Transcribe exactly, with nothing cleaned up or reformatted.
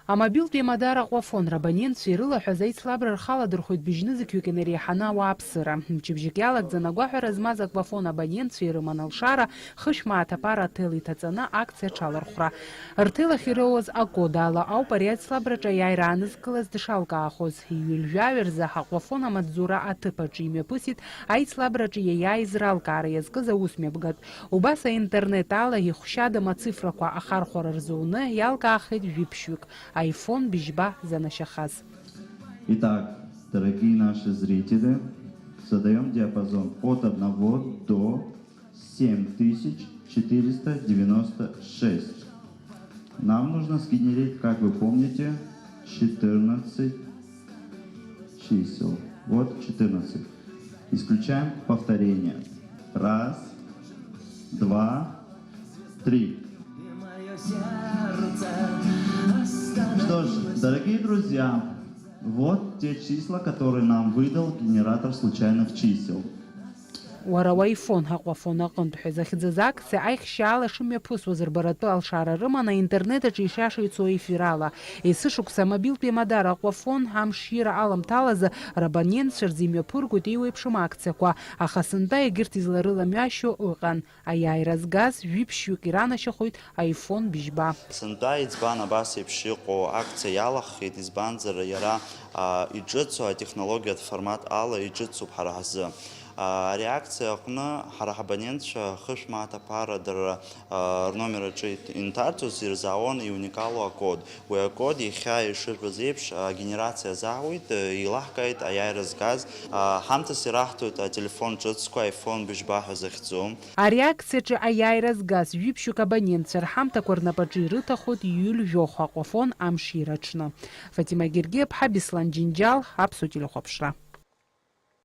Амобилтә еимадара Аҟәафон рабонентцәа ирылаҳәаз аицлабра рхаладырхәит быжьнызқьҩык инареиҳаны ауааԥсыра. Мчыбжьык иалагӡан агәаҳәара змаз Аҟәафон абонентцәа ирыман алшара хышә мааҭ аԥара аҭел иҭаҵаны акциа аҽалархәра. Рҭел ахь ироуаз акод ала ауп ари аицлабраҿы аиааира аанызкылаз дшалкаахоз. Иҩажәаҩа рзы Аҟәафон амаҵзура аҭыԥ аҿы имҩаԥысит аицлабраҿы иаиааиз ралкаара иазкыз аусмҩаԥгатә. Убас аинтернет ала ихәшьадам ацифрақәа ахархәара рзуны иалкаахеит жәиԥшьҩык, iPhone быжьба занашьахаз. Итак, дорогие наши зрители, задаём диапазон от одного до семь тысяч четыреста девяносто шесть. Нам нужно сгенерить, как вы помните, четырнадцать чисел. Вот четырнадцать. Исключаем повторение. Раз, два, три. Что ж, дорогие друзья, вот те числа, которые нам выдал генератор случайных чисел. Уара уаифон, Аҟәафон аҟынтә ҳәа захьӡыз акциа аихшьаала шымҩаԥысуаз рбаратәы алшара рыманы аинтернет аҿы ишиашаҩцо ефирала. Есышықәса амобилтә еимадара Аҟәафон амшира аламҭалазы рабонентцәа рзы имҩаԥыргоит еиуеиԥшым акциақәа, аха сынтәа егьырҭ изларыламҩашьо ыҟан. Аиааира згаз жәиԥшьҩык иранашьахоит iPhone быжьба. Сынтәа иӡбан абас еиԥш иҟоу акциа иалаххит, избанзар иара, а, иҿыцу атехнологиатә формат ала иҿыцуп ҳара ҳзы. А, ари акциа аҟны ҳара ҳабонентцәа хышә мааҭ аԥара дара, а, рномер аҿы ит-, инҭарҵоз ирзаауан иуникалу акод. Уи акод иахьа ишырҳәаз еиԥш, агенерациа азаауеит, еилаҳкааит аиааира згаз, а, ҳамҭас ираҳҭоит ателефон ҿыцқәа, iPhone быжьба ҳәа захьӡу. Ари акциаҿы аиааира згаз жәиԥшьҩык абонентцәа рҳамҭақәа рнапаҿы ирыҭахоит иҩылжәохо Аҟәафон амшира аҽны. Фатима Гергиаԥҳа, Беслан Џьынџьал, Аԥсуа телехәаԥшра.